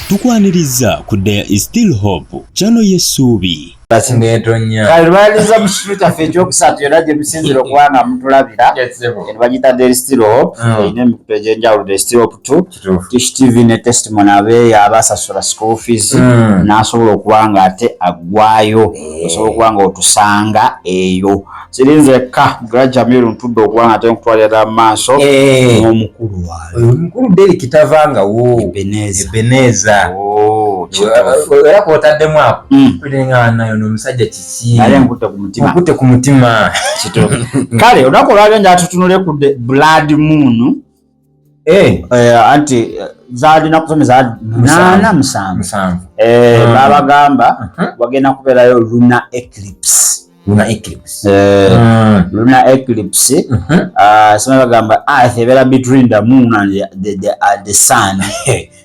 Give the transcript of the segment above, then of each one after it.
Tukwaniriza ku There is Still Hope, channel y'essuubi. Ng'etonya. Kale lwaliza mu kitundu kyaffe ekyokusatu yonna gye musinzira okuba nga mutulabira. Eno bagiyita There is Still Hope. Erina emikutu egy'enjawulo, There is Still Hope 2, Tish TV ne Testimony. Abeeyo abasasula school fees n'asobola okuba nga ate aggwayo, osobola okuba nga otusanga eyo. Sirinzekka, Grajamiru ntudde okuba nga ate nkutwalira mu maaso n'omukulu waayo. Omukulu Deriki tavangawo. Ebeneza. Ebeneza. Oh, kituufu. Era kwotaddemu ako, kulinga nayo n'omusajja kiki? Naye nkutte ku mutima. Okutte ku mutima. Kale olunaku olwaliro njala tutunule ku the blood moon. Anti zaalina kusoma za 8, 7. 7. Babagamba wagenda kubeerayo lunar eclipse. Lunar eclipse. Lunar eclipse. Sima bagamba earth ebeera between the moon and the sun.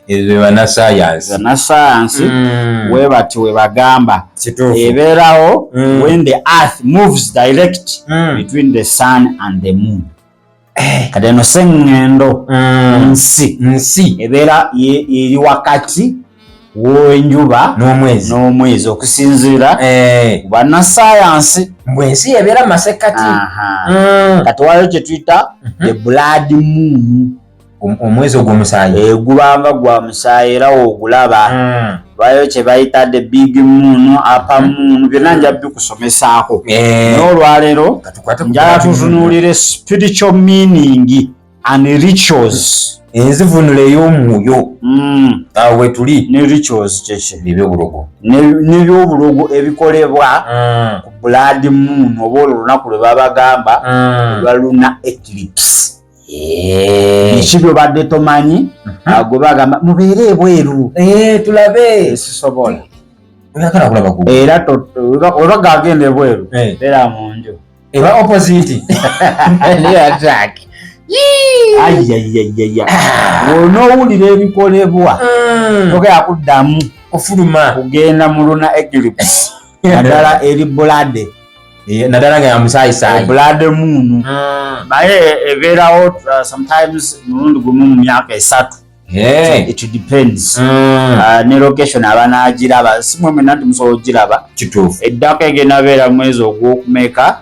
Ezo bannasayansi. Bannasayansi we bati we bagamba ebeerawo when the earth moves direct between the sun and the moon. Kati eno seŋŋendo nsi nsi ebeera eri wakati w'enjuba n'omwezi. N'omwezi, okusinziira ku bannasayansi. Mbwe ensi ebeera masekati. Aha. Kati waliwo kye tuyita the blood moon. Omwezi ogw'omusaayi. Gubanga gwa musaayi era woogulaba. Waliwo kye bayita the big moon, upper moon, byonna nja bikusomesaako. N'olwaleero Katukwate ku njala blood moon. tutunuulire spiritual meaning and rituals. Enzivunula ey'omwoyo. Awo wetuli. Ne rituals kyeki? Ebyobulogo. N'ebyobulogo ebikolebwa ku blood moon oba olwo olunaku lwe babagamba lwa lunar eclipse. Biki byobadde tomanyi? Gwe bagamba mubeere ebweru. Tulabe. Sisobola. Oyagala kulaba ku Era oba gagenda ebweru, beera mu nju. Eba opposite attack. Ayayayaya, onoowulira ebikolebwa, togera kuddamu kufuluma. Kugenda mu lunar eclipse, naddala eri blood. Naddala nga yamusaayisayi. Blood moon, naye ebeerawo sometimes mulundi gumu mu myaka 3. It depends. Ne location abanaagiraba si mwe mwenna nti musobola ogiraba. Eddako egenda beera mwezi ogwokumeka,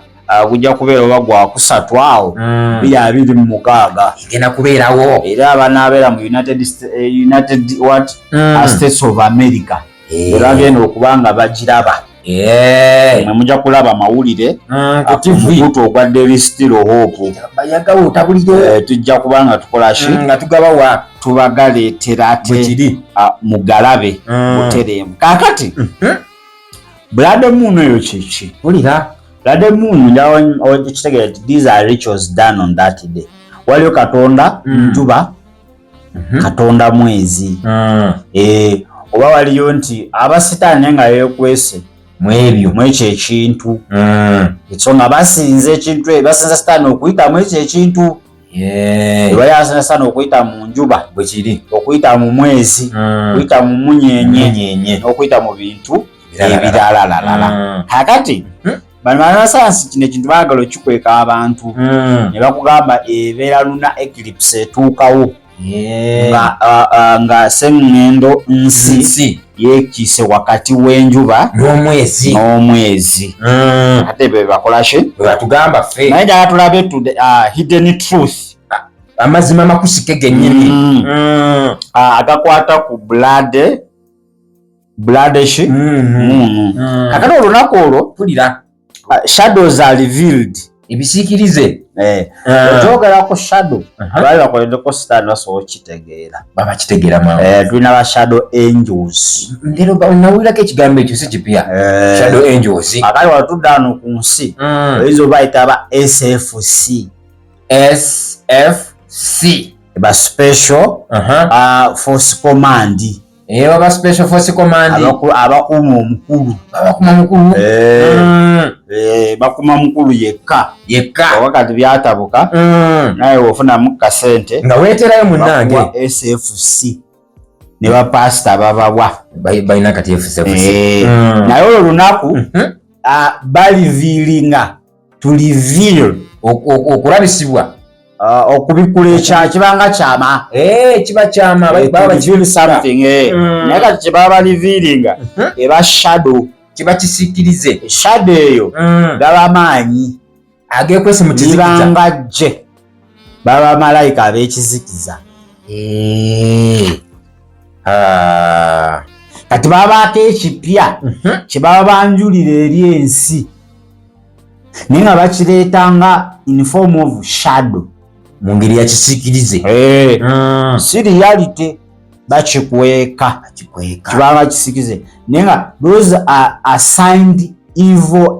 gujja kubeera oba gwakusatu awo, 2026. Egenda kubeerawo. Era abanaabeera mu United what, States of America, ebagenda okuba nga bagiraba. Mwe mujja kulaba mawulire Ku TV. Mukutu ogwa There is Still Hope. Bayagawo otabulire. Tujja kuba nga tukola ki? Nga tugabawa. Tubagaleetera ate. Bwekiri. Mugalabe butereemu. Kaakati blood moon eyo kiki? Wulira. Blood moon, kitegeera nti these are rituals done on that day. Waliyo katonda njuba, katonda mwezi. Oba waliyo nti abasitaani naye nga yeekwese Mwebyo. Mwekyo ekintu. So nga basinza ekintu basinza sitaani okuyita mu ekyo ekintu. Bali abasinza sitaani okuyita mu njuba, Bwekiri. okuyita mu mwezi, okuyita mu munyenye, Munyenye. n'okuyita mu bintu Ebirala. ebiralalalala. Kakati bano bannasayansi kino ekintu baagala okikweka abantu, ne bakugamba ebeera lunar eclipse etuukawo nga seŋŋendo nsi Nsi yeekiise wakati w'enjuba n'omwezi. N'omwezi. Ate be bakola ki? Bwe batugamba ffe. Naye njagala tulabe to the hidden truth. Amazima makusike gennyini. Agakwata ku blood ki? Moon. Kakati olunaku olwo, Pulira. Shadows are revealed. Ebisiikirize. Okyogera ku shadow, abaali bakoleddeko sitaani basobola okukitegeera. Baba kitegeera mangu. Tulina ba shadow angels. Leero nawulirako ekigambo ekyo, si kipya. Shadow angels. Akali watudde wano ku nsi, oyinza obayita ba SFC. SFC. Ba Special Force Command. Baba Special Force Command. Abakuuma omukulu. Abakuma mukulu. Bakuma mukulu yekka. Yekka. Oba kati byatabuka, naye ofunamu kasente, nga weeterayo munnange. Bakuwa SFC ne bapasita babawa. Balina kati SFC. Naye olwo lunaku, barevealinga, to reveal. Okulabisibwa. Okubikula ekya kibanga kyama. Kiba kyama. Baba reveal something. Naye kati kye baba revealinga eba shadow. Kiba kisikirize. Shadow eyo gaba maanyi agekwese mu kizikiza. Libanga gye baba malayika ab'ekizikiza. Kati babaako ekipya kye baba banjulira eri ensi, naye nga bakireetanga in form of shadow, mu ngeri ya kisikirize. Si reality, bakikweka. Kibanga kisikize, naye nga those are assigned evil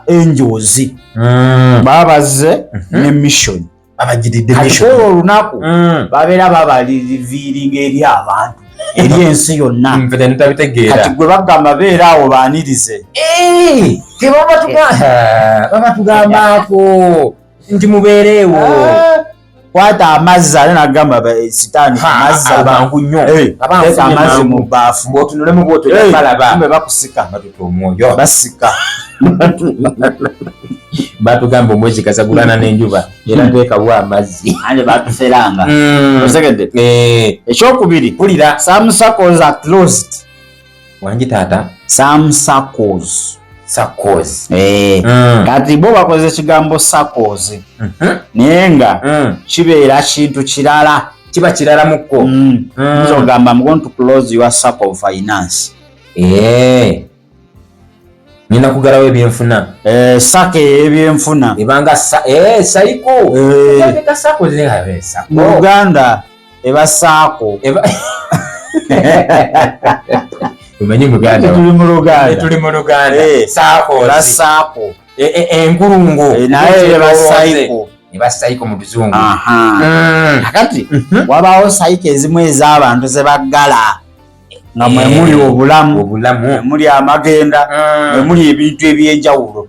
angels. Baba bazze ne mission. Babagiridde Kati mission. kwolwo olunaku babeera babaliriviiringa eri abantu, eri ensi yonna. Nfe tetutabitegeera. Kati gwe bagamba beera awo baanirize. Baba tugambaako nti mubeereewo. Kwata amazzi, ate nagamba sitaani amazzi Abangu nnyo. Teeka amazzi mu bbaafu. Bw'otunulemu bw'otyo balaba. Kumbe bakusika. Batuta omwoyo. Basika. Batugamba omwezi kasagulana n'enjuba era teekabwa amazzi. Ande batuferanga. Otegedde? Ekyokubiri, Mpulira. Some circles are closed. Wangi taata. Some circles. Circles. Kati bo bakoze ekigambo circles, naye nga kibeera kintu kirala. Kiba kirala mukko. Nza ogamba, I'm going to close your circle of finance. Nina kugalawo ebyenfuna. Circle ey'ebyenfuna. Ebanga cycle. Tandika circle circle. Mu Luganda eba saako. Omanyi Muganda. Tuli mu Luganda. Tuli mu Luganda. Saako. Eba saako. Enkulungo. Naye eba cycle. Eba cycle mu Luzungu. Kakati wabaawo cycle ezimu ez'abantu ze baggala nga mwe muli obulamu, Obulamu. mwe muli amagenda, mwe muli ebintu ebyenjawulo.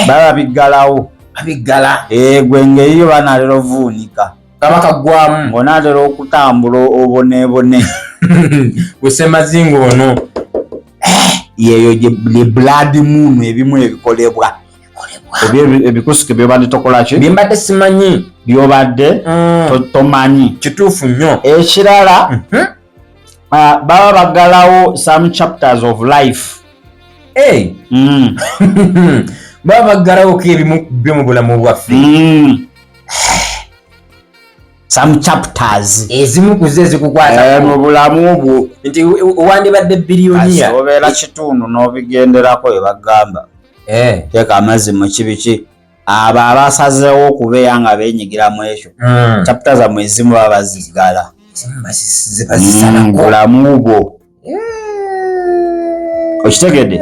Baba biggalawo. Babiggala. Gwe ngeriyo banaatera ovuunika. Kaba kaggwamu. Ng'onaatera okutambula oboneebone. Busemazinga ono. Yeeyo gye blood moon ebimu ebikolebwa. Ebikusike by'obadde tokola ki? Bye mbadde simanyi. By'obadde tomanyi. Kituufu nnyo. Ekirala, baba baggalawo some chapters of life. Baba baggalawoko ebimu byo mu bulamu bwaffe. Some chapters. Ezimu ku zo ezikukwata Mu bulamu bwo. Nti wandibadde biliyoniya. Kasi obeera kitundu n'obigenderako bye bagamba. Teeka amazzi mu kibiki. Abo abasazeewo okubeera nga beenyigira mu ekyo. Chapter zammwe ezimu baba baziggala. Ezimu bazisalako. Bulamu bwo. Okitegedde?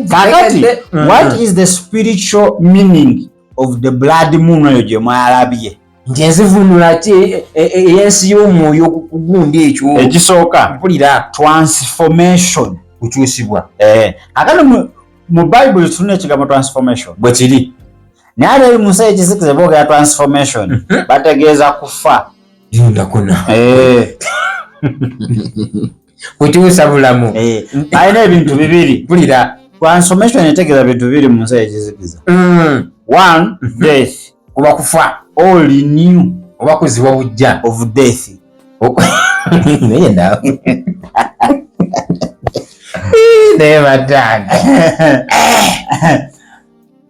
Kaakati, what is the spiritual meaning of the blood moon eyo gye mwalabye? Nti enzivunula ki ey'ensi y'omwoyo ku gundi ekyo? Ekisooka, Mpulira. transformation. Kukyusibwa. Kakati mu Bible tulina ekigambo transformation. Bwe kiri. Naye ate eri mu nsi ekizikiza boogera transformation, bategeeza kufa. Lindakona. Kukyusa bulamu. Alina ebintu bibiri. Mpulira. Transformation etegeeza bintu bibiri mu nsi ekizikiza. One, death. Kuba kufa. Or renew. Oba kuzibwa bujja. Of death. Naye naawe. Naye batanga.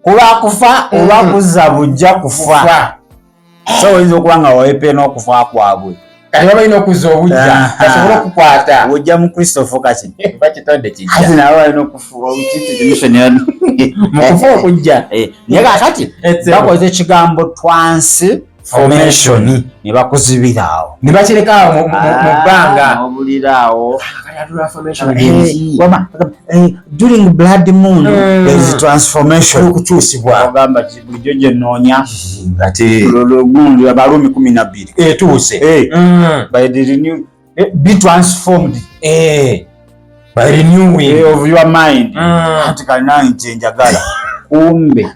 Kuba kufa oba kuzza bujja kufa. Kufa. So oyinza okuba nga weepee n'okufa kwabwe. Kati baba balina okuzza obujja, basobole okukwata. Ojja mu Kristo ofuuka ki? Bakitonde kijja. Ati nabo balina okufuuka obukintu mission ya Mu kufa okujja. Naye kaakati bakoze ekigambo transformation ne bakuzibira awo. Ne bakireka awo mu bbanga. N'obulira awo. Transformation. Wama, during blood moon, there is transformation. Okukyusibwa. Ogamba ki bulijjo gye nnoonya. Ate. Gundi Abaruumi 12. Etuuse. By the renew, be transformed. By renewing. Of your mind. Ati kalina nti njagala. Kumbe.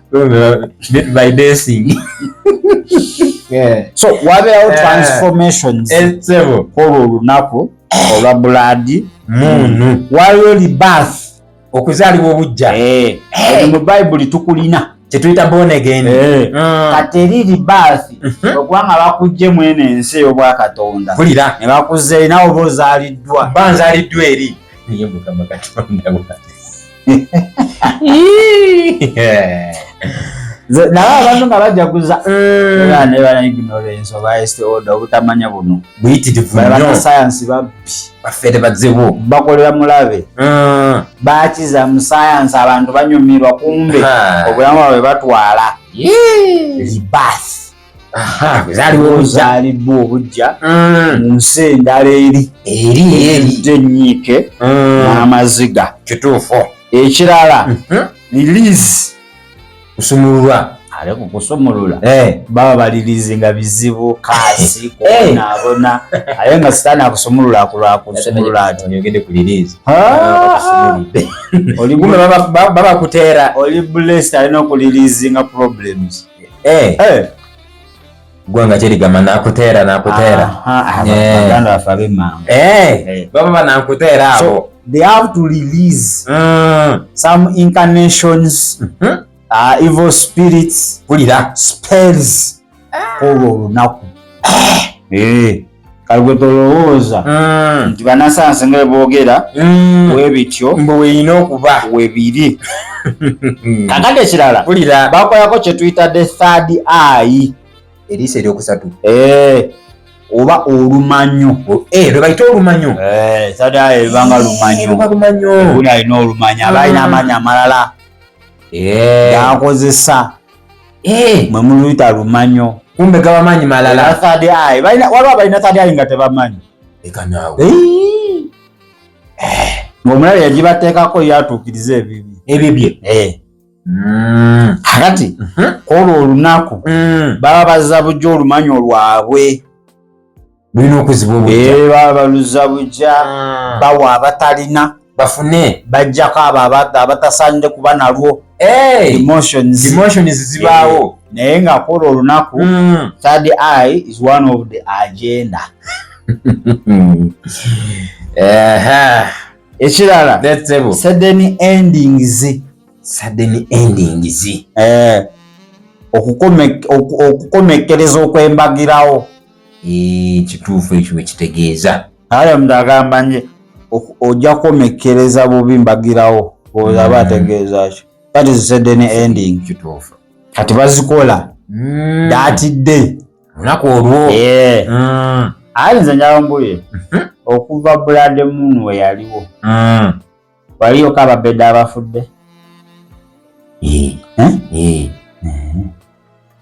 By dancing. So wabeerawo transformations. Sebo. Kwolwo olunaku olwa blood moon. Waliwo rebirth. Okuzaalibwa obujja. Mu Bayibuli tukulina. Kyetuyita born again. Kati eri rebirth, okubanga bakujje mwene ensi ey'obwakatonda Mpulira. Ne bakuzza eri, nawe oba ozaaliddwa. Mba nzaaliddwa eri. Naye Mukama Katonda wa. Naye abantu nga bajaguza era ne bana ignorance oba est order, obutamanya buno Buyitirivu bana nnyo. Sayansi babbi. Bafere bazibu. Bakolera mulabe. Bakiza mu sayansi, abantu banyumirwa, kumbe obulamu bwabwe batwala. Rebirth. Aha, kuzaaliwa obujja. Ozaaliddwa obujja mu nsi endala eri Eri eri. ejjudde ennyiike n'amaziga. Kituufu. Ekirala, release. Kusumululwa. Ate ku kusumulula baba balirizinga bizibu kaasi kubonaabona, aye nga sitaani akusumulula akulwakusumulula ati Oyogedde ku release. Ah, oli Kumbe baba kuteera. Oli blessed, alina okureleasinga problems. Ggwanga kyerigamba nakuteera nakuteera. Aha, baganda baffe ab'emmanga. Baba banakuteera So abo. they have to release some incarnations, evil spirits, Mpulira. spells olwo olunaku. Kale gwe tolowooza nti bannasayansi nga bwe boogera bwe bityo Mbu weerina okuba. we biri. Kakati ekirala, Mpulira. bakolako kye tuyita the third eye. Eriiso eryokusatu. Oba olumanyo. Lwe bayita olumanyo. Third eye ebanga lumanyo. Luba lumanyo. Buli alina olumanyo aba alina amaanyi amalala gakozesa, mwe muluyita lumanyo. Kumbe gaba maanyi malala. Era third eye waliwo abalina third eye nga tebamanyi. Leka naawe. Ng'omulabe yagibateekako yatuukiriza ebibi. Ebibye. Kakati kwolwo olunaku baba bazza bujja olumanyo lwabwe. Lulina okuzibwa obujja. Baba baluzza bujja, bawa abatalina bafune, bajjako abo abatasaanidde kuba nalwo. Emotions. Emotions zibaawo. Naye nga kwolwo olunaku, third eye is one of the agenda. Ekirala, That's it. sudden endings. Sudden endings. Okukomekkereza okwembagirawo. Kituufu ekyo wekitegeeza. Ale omuntu agamba nje ojja kukomekkereza bubi mbagirawo, olowooza aba ategeeza ki? That is sudden ending. Kituufu. Kati bazikola that day. Olunaku olwo. Aye nze njala mbuye okuva Blood Moon we yaliwo, waliyoko ababedde abafudde? Eh?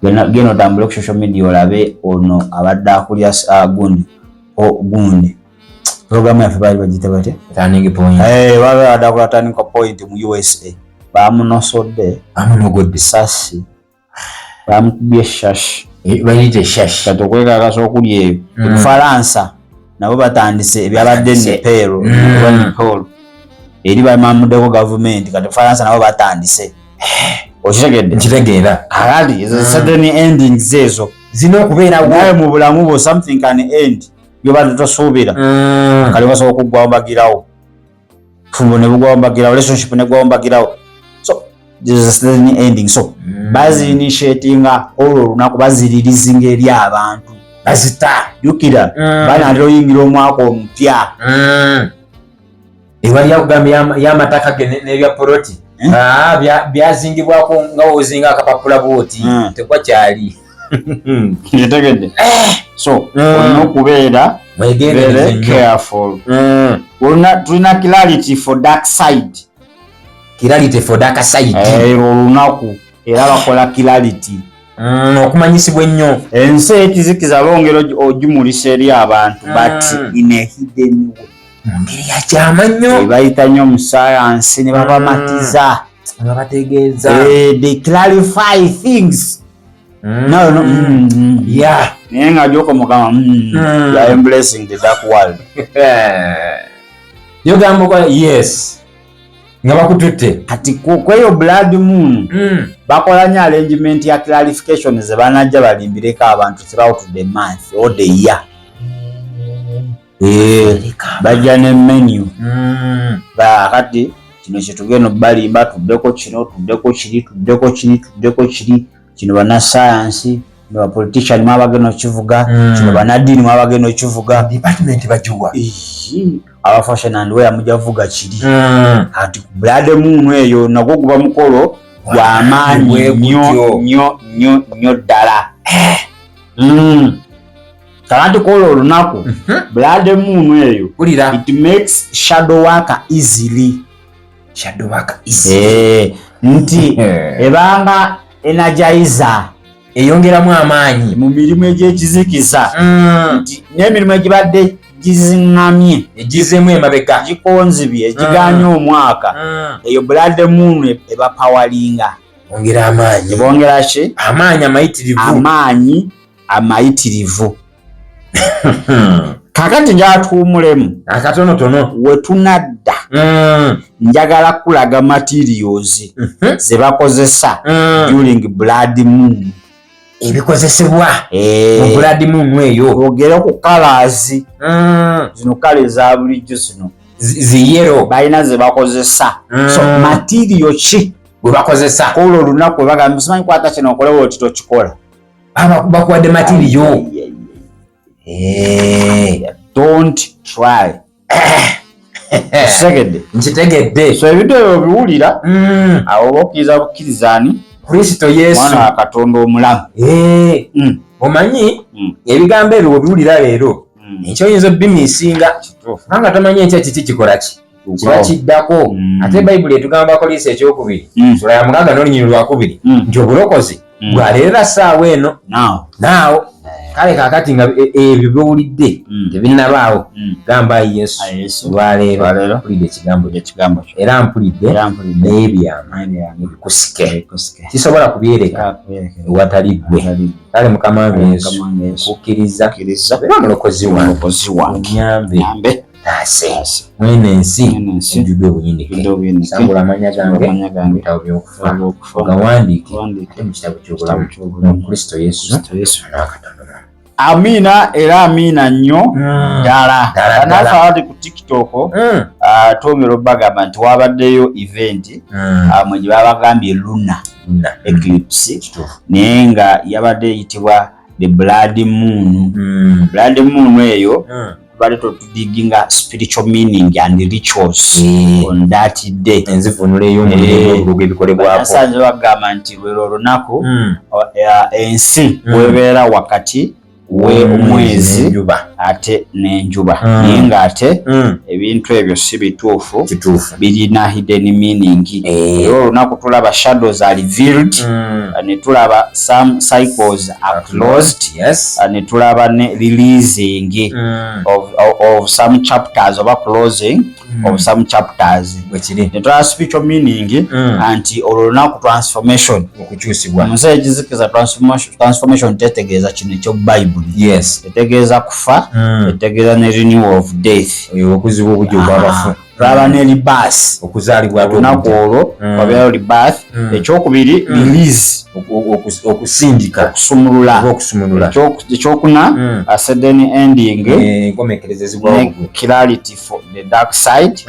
Genda otambule ku social media olabe ono abadde akulya gundi gundi programu yaffe baali bagiyita batya? Turning Point. Eh, baba abadde akola Turning Point mu USA, bamunosodde. Bamunogodde. Sasi, bamukubye eshashi. Bayita eshashi. Kati okwekakasa okuli eyo. Bufalansa nabo batandise ebyabadde Batandise. Nepal. Oba Nepal eri bamamuddeko gavumenti, kati Bufalansa nabo batandise, okitegedde? Nkitegeera. Kakati ezo sudden endings ezo zirina okubeerawo. Naye mu bulamu bwo something can end byobadde tosuubira. Kale basobola okuggwawo mbagirawo, fumbo ne bugwawo mbagirawo, relationship ne gwawo mbagirawo. So there's a sudden ending, so baziinitiatinga olwo olunaku, bazireleasinga eri abantu. Bazita. Jjukira, banatera oyingira omwaka omupya. Ewali akugamba y'amataka ge n'ebya poloti. Eh? Ah, byazingibwako nga wozinga akapapula bwoti. Tekwakyali. Kitegedde? So olina okubeera Mwegendereze very nnyo. careful. Tulina clarity for dark side. Clarity for dark side. Eh, olunaku era bakola clarity. Okumanyisibwa ennyo. Ensi ekizikiza bongera ogimulisa eri abantu, but in a hidden way. Mu ngeri ya kyama nnyo. Bayita nnyo mu sayansi ne babamatiza. Nga bategeeza. Eh, they clarify things. No. Naye nga gyokomugamba, you are embracing the dark world. Yogamba okola yes nga bakututte. Kati kweyo blood moon bakola nnyo arrangement ya clarification ze banajja balimbireko abantu throughout the month or the year. Eh, bajja ne menu. Kati Kino kyetugenda obalimba, tuddeko kino, tuddeko kiri, tuddeko kiri, tuddeko kiri, kino bannasayansi, kino bapolitician mwabagenda okivuga, kino bannaddiini mwabagenda okivuga. Department bagiwa. Ii, aba fashion and wear mujavuga kiri. Kati blood moon eyo nagwo guba mukolo gwamaanyi Bwe nnyo gutyo. nnyo nnyo nnyo ddala. Kakati kola olunaku blood moon eyo, Mpulira. it makes shadow work easily. Shadow work easy. Eh, nti ebanga energizer, Eyongeramu amaanyi mu mirimu egy'ekizikiza, nti n'emirimu egibadde giziŋŋamye, Egizeemu emabega, gikonzibye, egiganye omwaka, eyo blood moon ebapawalinga. Ongera amaanyi. Ebongera ki? Amaanyi amayitirivu. Amaanyi amayitirivu. Kakati njatuwumulemu akatonotono. Wetunadda, njagala kulaga materials ze bakozesa during blood moon. Ebikozesebwa Eh, mu blood moon eyo. Twogere ku colors zino, kale eza bulijjo zino, Zi yellow, balina ze bakozesa. So material ki gwe bakozesa? Kola olunaku webagamba, simanyi, kwata kino okolewo oti, tokikola. Bakuwadde material. Don't try. Okitegedde? Nkitegedde. So ebintu ebyo obiwulira, awo oba okkiriza bukkirizaani Kristo Yesu, mwana wa Katonda omulamu. Omanyi, ebigambo ebyo webiwulira leero, enkya oyinza obimisinga, kubanga tomanyi enkya kiki kikola ki kiba kiddako. Ate Bayibuli etugamba, Koliisi ekyokubiri sula ya 6 n'olunyiriri lwakubiri, nti obulokozi bwaleerera ssaawa eno. Now. Naawo kale kakati nga ebyo byowulidde tebinnabaawo, gamba, "Ayi Yesu, Ayi Yesu, olwaleero olwaleero mpulidde ekigambo kyo, ekigambo kyo, era mpulidde era mpulidde n'ebyama n'ebyama ebikusike ebikusike sisobola kubyereka ewatali ggwe. Kale Mukama wange Yesu, Mukama wange Yesu, kukkiriza kukkiriza era omulokozi wange, omulokozi wange, onyambe, nyambe, taase taase mwene ensi mwene ensi ejjudde obuyinike, ejjudde obuyinike, sangula amanya gange amanya mu gange bitabo by'okufa, by'okufa, ogawandiike ogawandiike ate mu kitabo ky'obulamu, ky'obulamu, mu Kristo Yesu, Kristo Yesu. Mwana wa Katonda. Amiina era amiina nnyo ddala. Ddala, Bannaffe ddala. abali ku TikTok, twongera obagamba nti wabaddeyo event, mwe gye babagambye lunar Lunar eclipse, Kituufu. naye nga yabadde eyitibwa the blood moon. Blood moon eyo tubadde tudiginga spiritual meaning and rituals on that day. Enzivunula ey'omuliro n'obulogo ebikolebwako. Nasanze bagamba nti lwero olunaku ensi webeera wakati w'omwezi n'enjuba ate n'enjuba, naye ng'ate ebintu ebyo si bituufu. Kituufu. Birina hidden meaning. Era olunaku tulaba shadows are revealed, ne tulaba some cycles are closed, ne tulaba ne releasing of some chapters oba closing of some chapters, Bwekiri. ne tulaba spiritual meaning, anti olwo olunaku transformation, Okukyusibwa. mu nsi egizikiza transformation tetegeeza kino ekyo Bayibuli, etegeeza kufa, etegeeza ne renewal of death. Oyo okuzibwa obujja obwabafu. Tulaba ne rebirth. Okuzaalibwa ate Olunaku obujja. olwo wabeerawo rebirth. Ekyokubiri, release, Okusindika okusumulula, oba okusumulula. Ekyokuna, a sudden ending, Enkomekereza ezigwawo ne bugwe. clarity for the dark side.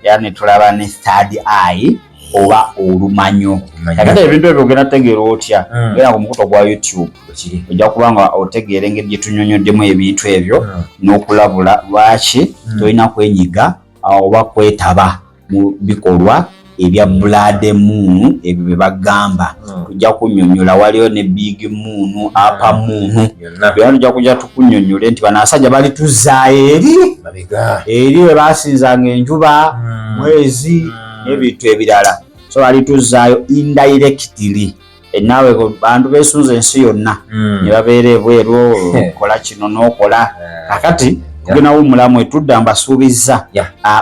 Era ne tulaba ne third eye oba olumanyo. Kakati ebintu ebyo ogenda tegeera otya? Genda ku mukutu gwa YouTube, Bwekiri. ojja kuba nga otegeera engeri gye tunyonyoddemu ebintu ebyo n'okulabula lwaki tolina kwenyiga oba kwetaba mu bikolwa ebya blood moon ebyo bye bagamba. Tujja kunnyonnyola, waliyo ne big moon, upper moon, Byonna. byonna tujja kujja tukunnyonnyole nti bano abasajja bali tuzaayo eri Mabega. eri we basinzanga enjuba, mwezi n'ebintu ebirala. So bali tuzaayo indirectly. Naawe bantu besunza ensi yonna ne babeera ebweru, kola kino n'okola. Kakati tugenda wumulamu, etudda mbasuubiza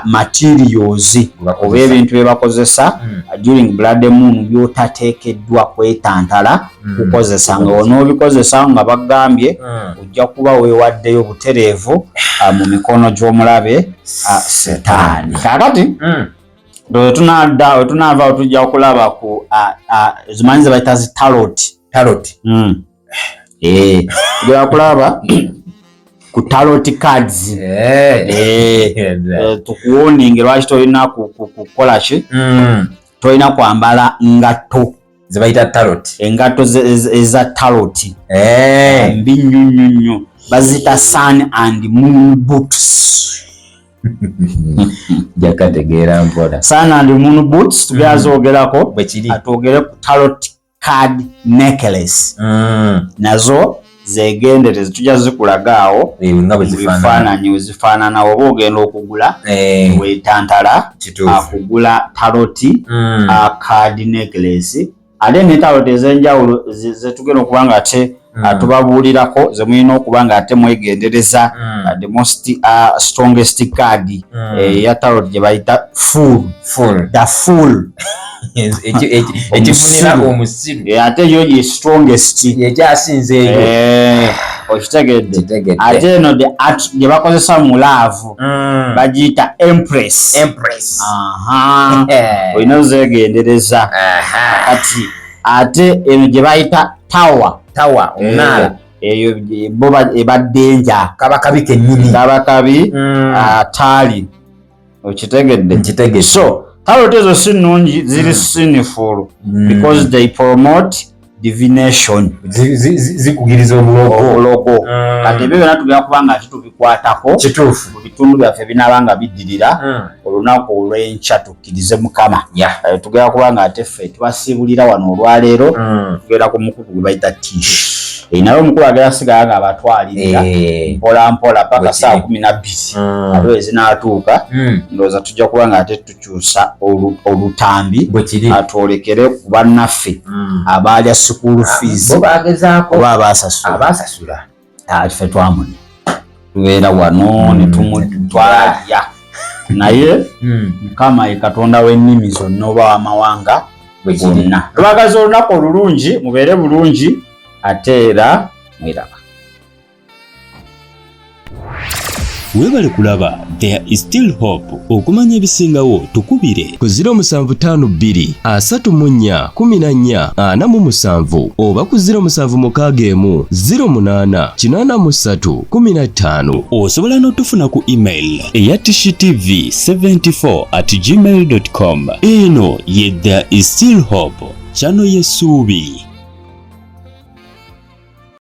materials oba ebintu bye bakozesa during blood moon by'otateekeddwa kwetantala kukozesa, nga onoobikozesa nga bagambye, ojja kuba weewaddeyo butereevu mu mikono gy'omulabe, Setaani. Kakati wetunadda, wetunaava, tujja kulaba ku zimanyi ze bayita zi tarot. Tarot. Tujja kulaba Ku tarot cards. Tukuwoninge lwaki tolina kukola ki? Tolina kwambala ngatto zebayita tarot. Engatto eza tarot mbi nnyo nnyo nnyo, baziyita sun and moon boots. Jakategeera mpola. Sun and moon boots tubyazogerako. Bwekiri. Atwogere ku tarot card necklace. Nazo zegendereze, tujja zikulaga awo nga bwe zifaanana. Bifaananyi we zifaanana, oba ogenda okugula wetantala akugula tarot card necklace, ate ne tarot ez'enjawulo zetugenda okuba nga ate tubabuulirako zemulina okuba nga ate mwegendereza. The most strongest card eya tarot gye bayita Fool. Fool. The Fool. Ekifunira omusiru. Ate yo ye strongest. Yekyasinzeeyo. Okitegedde? Kitegedde. Ate eno the art gye bakozesa mu love bagiyita Empress. Empress. Aha, olina ozegendereza. Kati ate eno gye bayita Tower. Tower, omunaala. Eyo bo eba danger. Kaba kabi kennyini. Kaba kabi ataali, okitegedde? Nkitegedde. So tarot ezo si nnungi, ziri sinful because they promote divination. Zikugiriza obulogo. Obulogo. Kati ebyo byonna tugenda kuba nga ate tubikwatako mu bitundu byaffe binaaba nga biddirira olunaku olw'enkya, tukkirize Mukama. Tugenda kuba nga ate ffe tubasiibulira wano olwaleero. Tugenda ku mukutu gwe bayita Tish. Naye omukulu agenda sigala nga abatwalirira mpola mpola paka saa 12. Ate we zinaatuuka, ndowooza tujja kuba nga ate tukyusa olutambi Bwe kiri. Atwolekere ku bannaffe abaalya school fees Bo bagezaako. Oba abaasasula. Abasasula. Ffe twamune tubeera wano ne tumutwalalya, naye Mukama ye Katonda w'ennimi zonna oba w'amawanga Bwe kiri. gonna. Tubagaza olunaku olulungi, mubeere bulungi, ate era mweraba. Weebale kulaba There Is Still Hope. Okumanya ebisingawo, tukubire ku 0752 34 14 47 oba ku 0761 08 83 15. Osobola n'otufuna ku email eya tishtv74@gmail com. Eno ye There Is Still Hope, channel y'essuubi.